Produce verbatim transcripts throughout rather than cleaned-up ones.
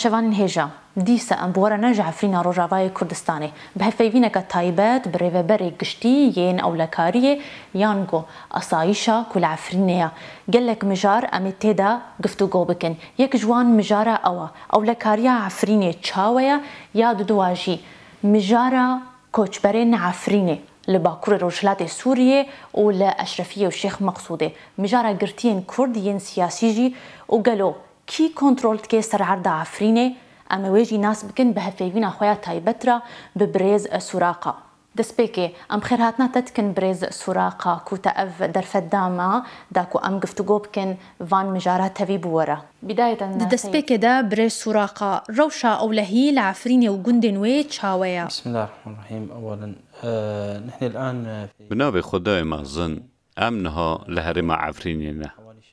Şevanên hêja, dîsa em bi we re ne ji Efrîna Rojavayê Kurdistanê. Bi hevpeyvîneke taybet bi rêveberê giştî yên ewlekariyê yan ku asayîşa ku li Efrînê ye. Gelek mijar em ê tê de giftûgo bikin. Yek ji wan mijara ew e. Ewlekariya Efrînê çawe ye ya diduwa jî mijara koçberên Efrînê li Bakurê Rojhilatê Sûriyê û li Eşrefiyê û Şêx Meqsûdê. Mijara girtiyên Kurd yên siyasî jî û gelo kî kontrol dike ser erda Efrînê? Em ê wê jî nas bikin bi hevpeyvîna xwe ya taybet re bi birêz Suraqa. Destpêkê, em xêrhatina te dikin birêz Suraqa, ku te ev derfet da me, da ku em giftûgo bikin van mijara tevî bi we re. Bidayeten Di destpêkê de birêz Suraqa, rewşa ewlehî li Efrînê û gundên wê çawe ye? بسم الله الرحمن الرحيم. أولا، آه، نحن الآن في Bi navê Xwedayê mezin, em niha li herêma Efrînê ne.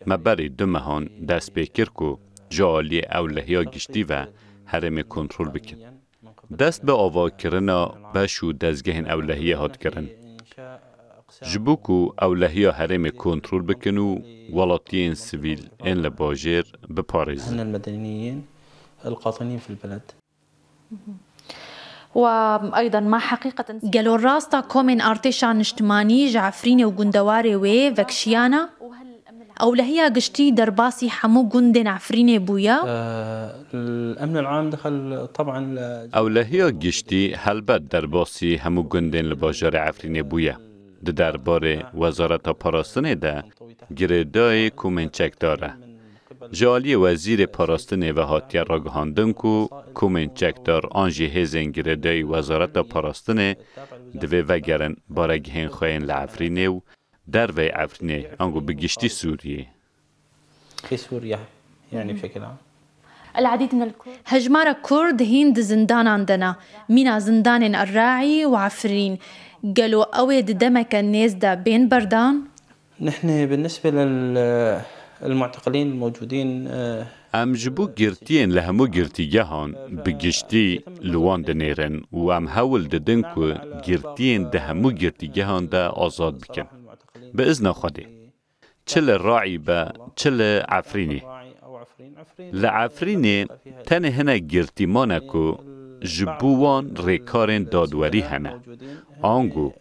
Me berî du mehan dest pê kir ku ji aliyê ewlehiya giştî ve herêmê kontrol bikin. Dest bi avakirina beş û dezgehên ewlehiyê hat kirin. Ji bo ku ewlehiya herêmê kontrol bikin û welatiyên sivîl ên li bajêr biparêzin. المدنيين القاطنين في البلد. وأيضا ما حقيقة Gelo rast e komên artêşa niştimanî ji Efrînê û gundewarê wê vekişiyana? Ewlehiya giştî derbasî hemû gundên Efrînê bûye? آه، الأمن العام دخل طبعا. Ewlehiya giştî helbet derbasî hemû gundên li bajarê Efrînê bûye. Di derbarê Wezareta Parastinê de girêdayî komên çekdar e. Ji aliyê Wezîrê Parastinê ve hatiye ragihandin ku komên çekdar an jî hêzên girêdayî Wezareta Parastinê divê vegerin baregihên xwe yên li Efrînê û derveyî Efrînê, ango bi giştî Sûriyê. في سوريا، يعني بشكل عام. العديد من الكرد Hejmara Kurd hîn di zindanan de ne. Mîna zindanên Erraî û Efrîn, gelo ew ê di demeke nêz de bên berdan? نحن بالنسبة للمعتقلين الموجودين، آه، Em ji bo girtiyên li hemû girtîgehan bi giştî li wan dinêrin û em hewl didin ku girtiyên di hemû girtîgehan de azad bikin. Bi izna Xwedê. Çi li Raî be, çi li Efrînê. Li Efrînê tenê hinek girtî mane ku ji bo wan rêkarên dadwerî hene. Ango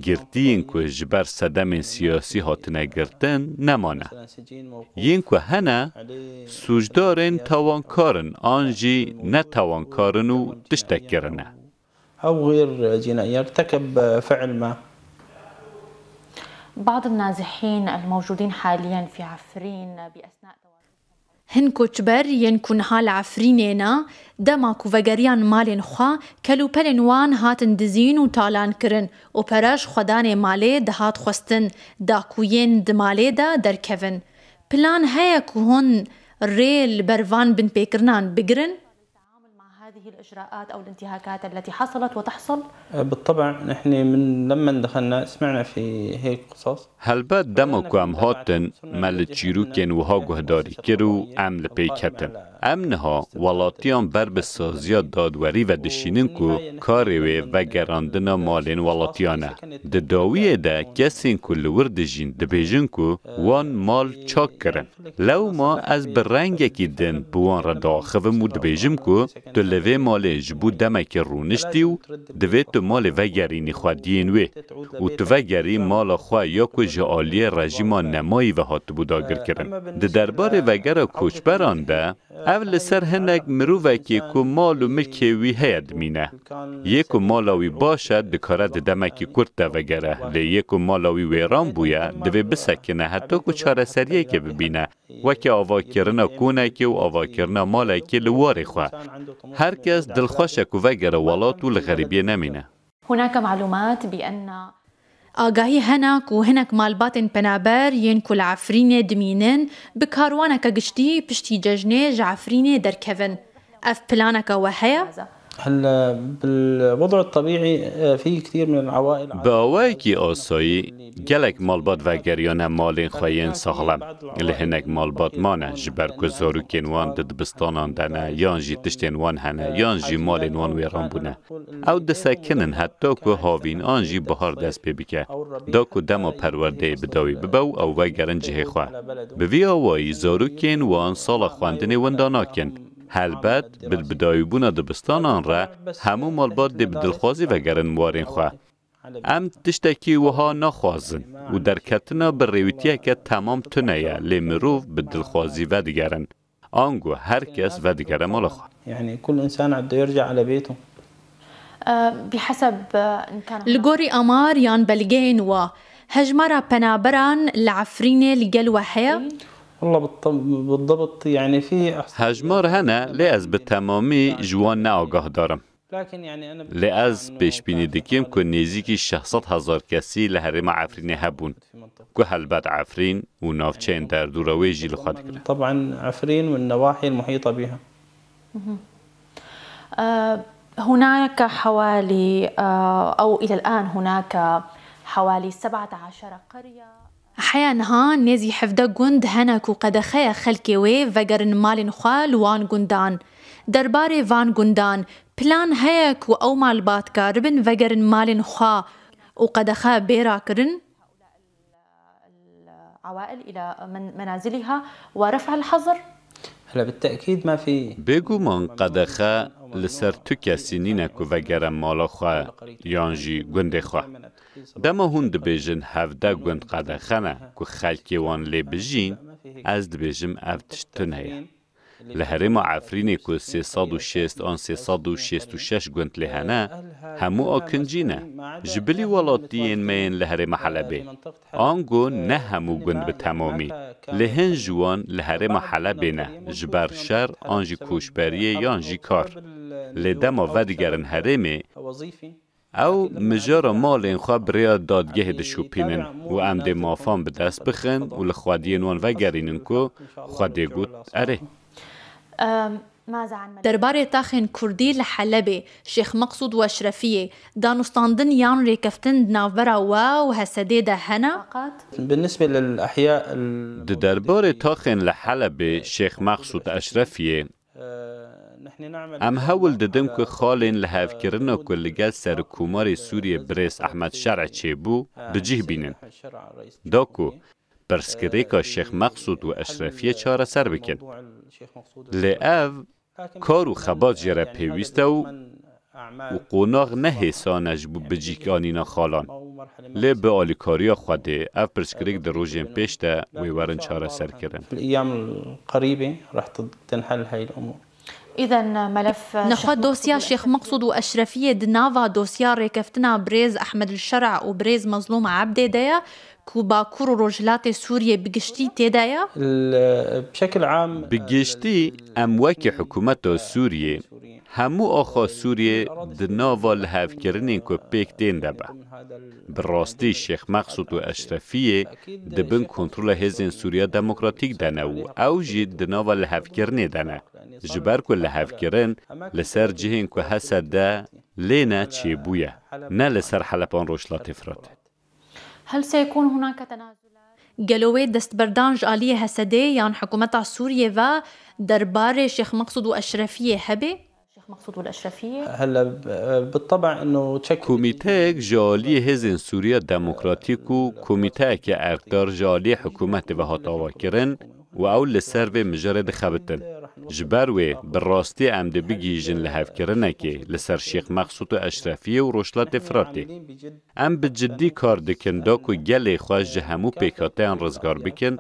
girtiyên ku ji ber sedemên siyasî hatine girtin nemane. Yên ku hene, sûcdarên tawankar in an jî netawankar in û tiştek kirine. أو غير جنائي ارتكب فعل ما. بعض النازحين الموجودين حاليا في عفرين بأثناء تواجدهم Hin koçber yên ku niha li Efrînê ne, dema ku vegeriyan malên xwe, kelûpelên wan hatin dizîn û talan kirin û pere ji xwedanê malê dihat xwestin, da ku yên di malê de derkevin. Plan heye ku hûn rê li ber van binpêkirinan bigirin? للتعامل مع هذه الإجراءات أو الانتهاكات التي حصلت وتحصل؟ بالطبع، نحن من لما دخلنا سمعنا في هيك قصص. Helbet dema ku em hatin, me li çîrokên wiha guhdarî kir û em li pêy ketin. Em niha welatiyan ber bi saziya dadwerî ve dişînin ku karê wê vegerandina malên welatiyan e. Di dawiyê de kesên ku li wir dijîn dibêjin ku wan mal çak kirin. Lewma ez bi rengekî din bi wan re diaxivim û dibêjim ku tu li vê malê ji bo demekê rûniştî û divê tu malê vegerînî xwediyên wê û tu vegerî mala xwe ya ku ji aliyê rejîma nemayî ve hatibû dagirkirin. Di derbarê vegera koçberan de, ev li ser hinek mirovekê ku mal û milkê wî heye dimîne. Yê ku mala wî baş e, dikare di demekî kurt de vegere. Lê yê ku mala wî wêran bûye, divê bisekine heta ku çareseriyekê bibîne. Weke avakirina konekê û avakirina malekê li warê xwe. Her kes dilxweş e ku vegere welat û li xerîbiyê nemîne. هناك معلومات بأن Agahî hene ku hinek malbatên penaber yên ku li Efrînê dimînin, bi karwaneke giştî piştî cejnê ji Efrînê derkevin. Ev planeke we heye? هلا بالوضع الطبيعي، آه، في كثير من العوائل Bi awayekî asayî, gelek malbat vegeriyane malên xwe yên saxlem. Li hinek malbat mane, ji ber ku zarokên wan di dibistanan de ne, yan jî tiştên wan hene, yan jî malên wan wêran bûne. Ew disekinin heta ku havîn an jî bihar dest pê bike, da ku dema perwerdeyê bi dawî bibe û ew vegerin cihê xwe. Bi vî awayî zarokên wan sala xwendinê winda nakin. Helbet, bi bidawîbûna dibistanan re hemû malbat dê bi dilxwazî vegerin warên xwe. Em tiştekî wiha naxwazin û derketina bi rêwîtiyeke temam tune ye, lê mirov bi dilxwazî vedigerin. Ango her kes vedigere mala xwe. يعني كل إنسان عبده يرجع على بيته. Li gorî amar yan belgeyên we, hejmara penaberan li Efrînê li gel we heye? والله بالضبط يعني في Hejmar hene, lê ez bi temamî ji wan ne agahdar im. Lê ez pêşbînî dikim ku nêzîkî şeş sed hezar kesî li herêma Efrînê hebûn, ku helbet Efrîn û navçeyên derdora wê jî li xwe digirin. طبعا عفرين والنواحي المحيطة بها. هناك حوالي أو إلى الآن هناك حوالي سبعة عشر قرية. Heya niha nêzî hevdeh gund hene ku qedexe ye xelkê wê vegerin malên xwe li wan gundan. Derbarê van gundan, plan heye ku ew malbat karibin vegerin malên xwe û qedexe bê rakirin? العوائل إلى منازلها ورفع الحظر. هلا بالتأكيد ما في. Bêguman qedexe li ser tu kesî nîne ku vegere mala xwe yan jî gundê xwe. Dema hûn dibêjin hevdeh gund qedexe ne ku xelkê wan lê bijîn, ez dibêjim ev tişt tune ye. Li herêma Efrînê ku sê sed û şêst an sê sed û şêst û şeş gund lê hene, hemû akincî ne. Ji bilî welatiyên me yên li herêma Helebê. Ango ne hemû gund bi temamî. Lê hin ji wan li herêma Helebê ne, ji ber şer an jî koçberiyê yan jî kar. Lê dema vedigerin herêmê, ew mijara malên xwe bi rêya dadgehê dişopînin û em dê mafan bi dest bixin û li xwediyên wan vegerînin ku Xwedê got, erê. Derbarê taxên kurdî li Helebê, Şêx Meqsûd û Eşrefiyê, danûstandin yan rêkeftin di navbera we û Hesedê de hene? بالنسبة للأحياء ال- Di derbarê taxên li Helebê, Şêx Meqsûd Eşrefiyê, Em hewl didin ku xalên lihevkirina ku li gel Serokkomarê Sûriyê birêz Ehmed Şer'e çêbû, bi cih bînin. Da ku pirsgirêka Şêx Meqsûd û Eşrefiyê çareser bikin. Lê ev kar û xebat jê re pêwîst e û û qonax ne hêsan e ji bo bicîkanîna xalan. Lê bi alîkariya Xwedê ev pirsgirêk di rojên pêş de wê werin çareserkirin. في الأيام القريبة راح تنحل هاي الأمور. Nexwe dosya Şêx Meqsûd û Eşrefiyê di nava dosya rêkeftina birêz Ehmed El Şer'a û birêz Mezlûm Ebdê de ye ku Bakur û Rojhilatê Sûriyê bi giştî tê de ye? ال- بشكل عام Bi giştî em wekî hikûmeta Sûriyê hemû axa Sûriyê di nava lihevkirinên ku pêk tên de be. Bi rastî Şêx Meqsûd û Eşrefiyê di bin kontrola Hêzên Sûriya Demokratîk de ne û ew jî di nava lihevkirinê de ne. Ji ber ku lihevkirin li ser cihên ku Hesed de lê ne çêbûye, ne li ser Heleb an Rojhilatê Firatê. هل سيكون هناك تنازلات؟ Gelo wê destberdan ji aliyê Hesedê yan hikûmeta Sûriyê ve derbarê Şêx Meqsûd û Eşrefiyê hebe? Şêx Meqsûd û Eşrefiyê. هلا ب- بالطبع انه تشكل Komîteyek ji aliyê Hêzên Sûriya Demokratîk û komîteyeke erkdar ji aliyê hikûmetê ve hat avakirin û ew li ser vê mijarê dixebitin. Ji ber wê bi rastî em dê bigihîjin lihevkirinekê li ser Şêx Meqsûd û Eşrefiyê û Rojhilatê Firatê. Em bi cidî kar dikin da ku gelê xwe ji hemû pêkhateyan rizgar bikin,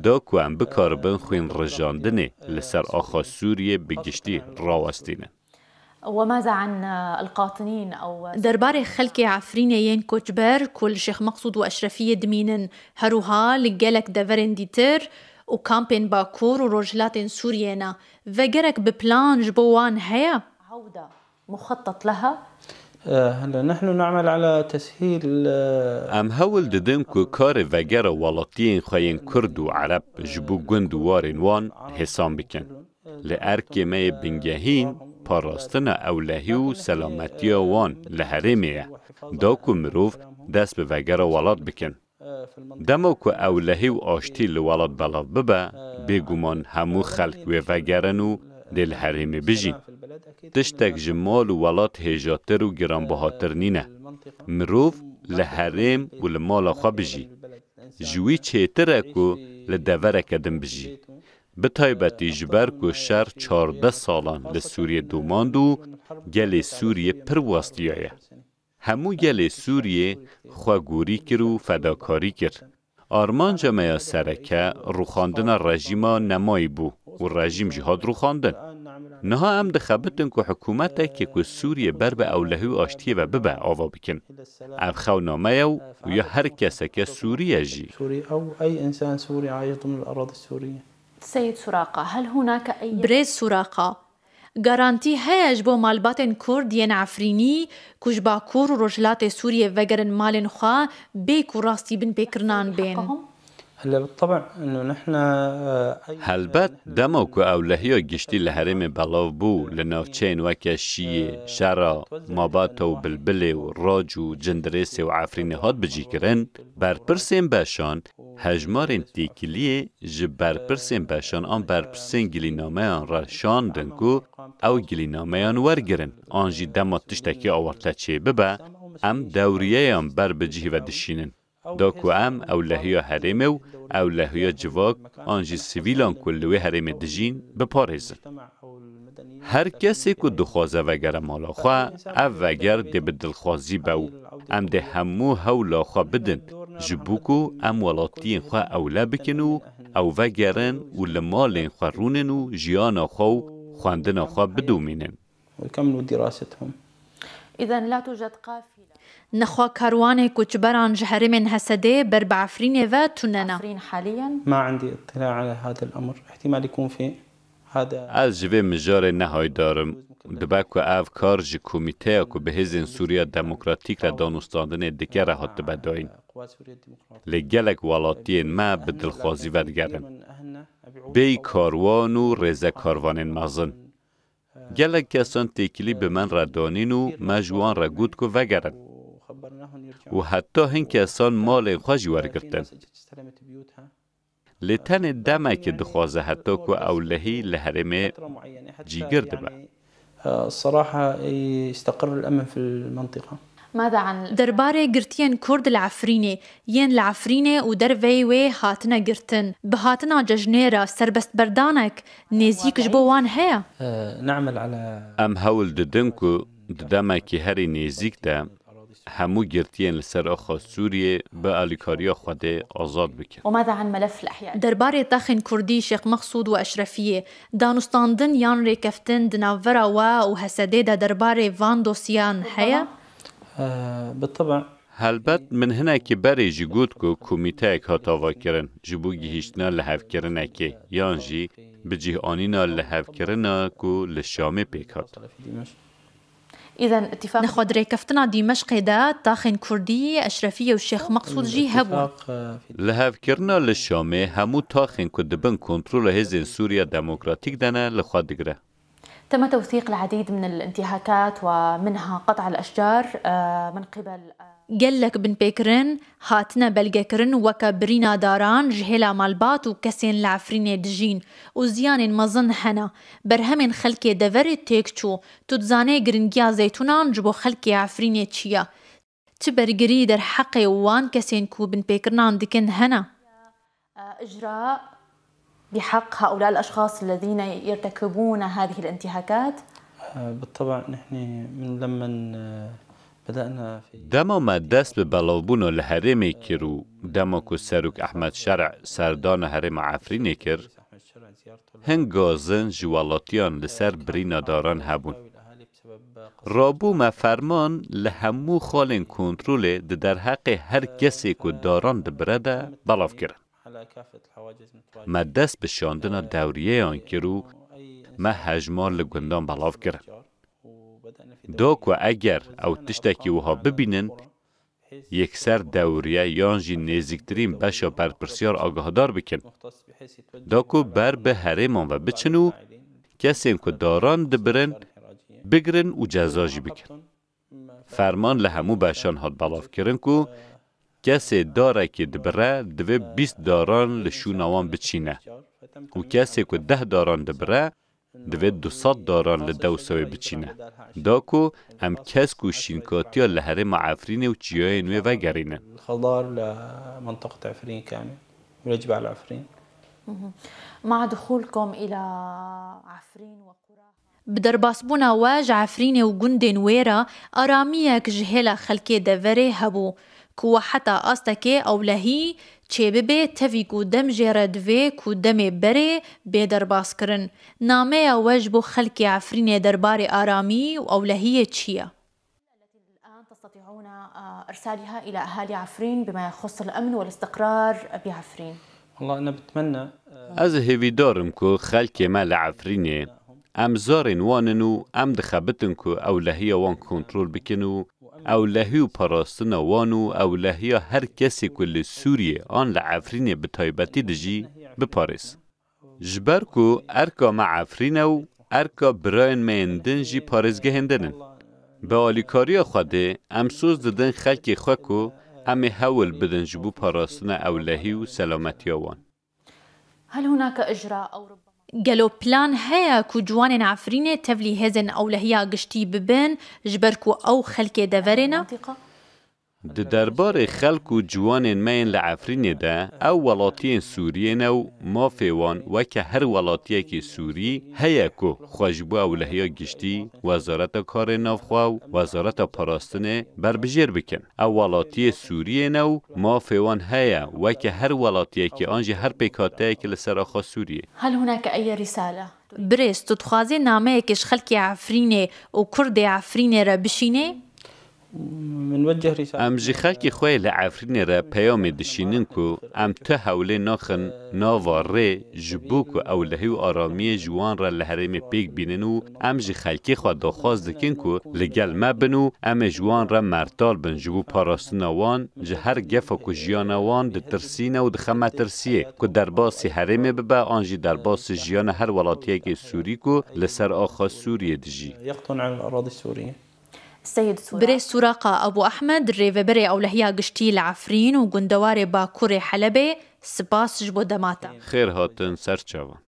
da ku em bikaribin xwînrijandinê li ser axa Sûriyê bi giştî rawestînin. وماذا عن القاطنين أو Derbarê xelkê Efrînê yên koçber ku li Şêx Meqsûd û Eşrefiyê dimînin, her wiha li gelek deverên dîtir û kampên Bakur û Rojhilatên Sûriyê ne, vegerek bi plan ji bo wan heye? عودة مخطط لها؟ آه، هلا نحن نعمل على تسهيل آه، Em hewl didin ku karê vegera welatiyên xwe yên Kurd û Ereb ji bo gund û warên wan hêsan bikin. Li erkê me yê bingehîn parastina ewlehî û selametiya wan li herêmê ye. Da ku mirov dest bi vegera welat bikin. Dema ku ewlehî û aştî li welat belav bibe, bêguman hemû xelk wê vegerin û dê li herêmê bijîn. Tiştek ji mal û welat hêjatir û giranbihatir nîne. Mirov li herêm û li mala xwe bijî. Ji wî çêtir e ku li devereke din bijî. Bi taybetî ji ber ku şer çardeh salan li Sûriyê domand û gelê Sûriyê pir westiyaye. Hemû gelê Sûriyê xwe gorî kir û fedakarî kir. Armanca me ya sereke rûxandina rejîma nemayî bû û rejîm jî hat rûxandin. Niha em dixebitin ku hikûmetekê ku Sûriyê ber bi ewlehî û aştiyê ve bibe ava bikin. Ev xewna me ye û ya her keseke Sûrî ye jî. سوري أو أي إنسان سوري عايش ضمن الأراضي السورية. سيد سراقة، هل هناك أي Birêz Suraqa, garantî heye ji bo malbatên Kurd yên Efrînî ku ji Bakur û Rojhilatê Sûriyê vegerin malên xwe bê ku rastî binpêkirinan bên? هلا بالطبع انه نحن آه، اي Helbet, dema ku ewlehiya giştî li herêmê belav bû, li navçeyên weke Şiyê, Şera, Mabata û Bilbilê û Rac û Cindirêsê û Efrînê hat bicîkirin, berpirsên beşan hejmarên têkiliyê ji berpirsên beşan an berpirsên gilînameyan re şandin ku ew gilînameyan wergirin, an jî dema tiştekî awarte çêbibe, em dewriyeyan ber bi cihî ve dişînin. Da ku em ewlehiya herêmê û ewlehiya civak an jî sivîlan ku li wê herêmê dijîn biparêzin. Her kesê ku dixwaze vegere mala xwe, ev veger dê bi dilxwazî be û em dê hemû hewla xwe bidin ji bo ku em welatiyên xwe ewle bikin û ew vegerin û li malên xwe rûnin û jiyana xwe û xwendina xwe bidomînin. ويكملوا دراستهم. إذا لا توجد قافلة. Nexwe karwanê koçberan ji herêmên Hesedê ber bi Efrînê ve tune ne. عفرين حاليا. ما عندي اطلاع على هذا الامر، احتمال يكون في هذا Ez ji vê mijarê ne haydar im. Dibe ku ev kar ji komîteya ku bi Hêzên Sûriya Demokratîk re danûstandinê dike re hatibe dayîn. Lê gelek welatiyên me bi dilxwazî vedigerin. Bêyî karwan û rêze karvanên mezin. Gelek kesan têkilî bi min re danîn û me ji wan re got ku vegerin. Û heta hin kesan malên xwe jî wergirtin. Lê tenê demekê dixwaze heta ku ewlehî li herêmê cîgir dibe. الصراحة يستقر الأمن في المنطقة. ماذا عن Derbarê girtiyên Kurd li Efrînê, yên li Efrînê û derveyî wê hatine girtin, bi hatina cejnê re serbestberdanek nêzîk ji bo wan heye? آه، نعمل على Em hewl didin ku di demekî herî nêzîk de hemû girtiyên li ser axa Sûriyê bi alîkariya Xwedê azad bikin. وماذا عن ملف الأحياء؟ Derbarê taxên Kurdî Şêx Mexsûd û Eşrefiyê, danûstandin yan rêkeftin di navbera we û Hesedê de derbarê van dosyeyan heye? آه، بالطبع. Helbet, min hinekî berê jî got ku komîteyek hat avakirin ji bo gihîştina lihevkirinekê yan jî bicîhanîna lihevkirina ku li Şamê pêk hat. إذا اتفاق Nexwe di rêkeftina Dîmeşqê de taxên Kurdî, Eşrefiyê û Şêx Mexsûd jî hebûn. اتفاق، آه، في Lihevkirina li Şamê hemû taxên ku di bin kontrola Hêzên Sûriya Demokratîk de ne li xwe digire. تم توثيق العديد من الانتهاكات ومنها قطع الأشجار، آه، من قبل، آه، Gelek binpêkirin hatine belgekirin weke birîna daran ji hêla malbat û kesên li Efrînê dijîn û ziyanên mezin hene. Berhemên xelkê deverê têk çû. Tu dizanê giringiya zeytûnan ji bo xelkê Efrînê çi ye? Çi bergirî derheqê wan kesên ku binpêkirinan dikin hene? آه، إجراء بحق هؤلاء الأشخاص الذين يرتكبون هذه الانتهاكات؟ آه، بالطبع نحن من لما آه، بدأنا في Dema me dest bi belavbûna li herêmê kir û dema ku Serok Ehmed Şer'e serdana herêma Efrînê kir, hin gazin ji welatiyan li ser birîna daran hebûn. Rabû me ferman li hemû xalên kontrolê di derheqê her kesê ku daran dibire de belav kirin. Me dest bi şandina dewriyeyan kir û me hejmar li gundan belav kirin. Da ku eger ew tiştekî wiha bibînin, yekser dewriye yan jî nêzîktirîn beşa berpirsiyar agahdar bikin. Da ku ber bi herêman ve biçin û kesên ku daran dibirin, bigirin û ceza jî bikin. Ferman li hemû beşan hat belavkirin ku kesê darekê dibire, divê bîst daran li şûna wan biçîne û kesê ku deh daran dibire, divê du sed daran li dewsa wê biçîne. Da ku em kesk û şînkatiya li herêma Efrînê û çiyayên wê vegerînin. الخضار لمنطقة عفرين كامل ويجب على عفرين. مع دخولكم إلى عفرين وقراها. Bi derbasbûna we ji Efrînê û gundên wê re aramiyek ji hêla xelkê deverê hebû, ku we heta astekê ewlehî çêbibe, tevî ku dem jê re divê ku demê berê bê derbas kirin. Nameya we ji bo xelkê Efrînê derbarê aramî û ewlehiyê çi ye? الآن تستطيعون، آه، إرسالها إلى أهالي عفرين بما يخص الأمن والاستقرار بعفرين. والله أنا بتمنى، آه، Ez hêvîdar im ku xelkê me li Efrînê, em zarên wan in û em dixebitin ku ewlehiya wan kontrol bikin û ewlehî û parastina wan û ewlehiya her kesê ku li Sûriyê an li Efrînê bi taybetî dijî biparêz. Ji ber ku erka me Efrîn e û erka birayên me yên din jî parêzgehên din in. Bi alîkariya Xwedê em soz didin xelkê xwe ku em ê hewl bidin ji bo parastina ewlehî û selametiya wan. هل هناك إجراء أو ربما Gelo plan heye ku ciwanên Efrînê tevlî hêzên ewlehiya giştî bibin, ji ber ku ew xelkê deverê ne? المنطقة؟ Di derbarê xelk û ciwanên me yên li Efrînê de, ew welatiyên Sûriyê ne û mafê wan weke her welatiyekî Sûrî heye ku xwe ji bo ewlehiya giştî, Wezareta Karê Navxwe û Wezareta Parastinê berbijêr bikin. Ew welatiyê Sûriyê ne û mafê wan heye weke her welatiyekî an jî her pêkhateyekî li ser axa Sûriyê. هل هناك أي رسالة؟ Birêz, tu dixwazî nameyekê ji xelkê Efrînê û Kurdê Efrînê re bişînê? بنوجه رسالة. Em ji xelkê xwe yê li Efrînê re peyamê dişînin ku em tu hewlê naxin nava rê ji bo ku ewlehî û aramiyê ji wan re li herêmê pêk bînin û em ji xelkê xwe daxwaz dikin ku li gel me bin û em ê ji wan re mertal bin ji bo parastina wan ji her gefa ku jiyana wan ditirsîne û dixe metirsiyê ku derbasî herêmê bibe an jî derbasî jiyana her welatiyekê Sûrî ku li ser axa Sûriyê dijî. يقطن عن الأراضي السورية. السيد سوراق. Birêz Suraqa Ebû Ehmed, rêveberê ewlehiya giştî li Efrîn û gundewarê Bakurê Helebê, spas ji bo dema te. Xêr hatin ser çavan.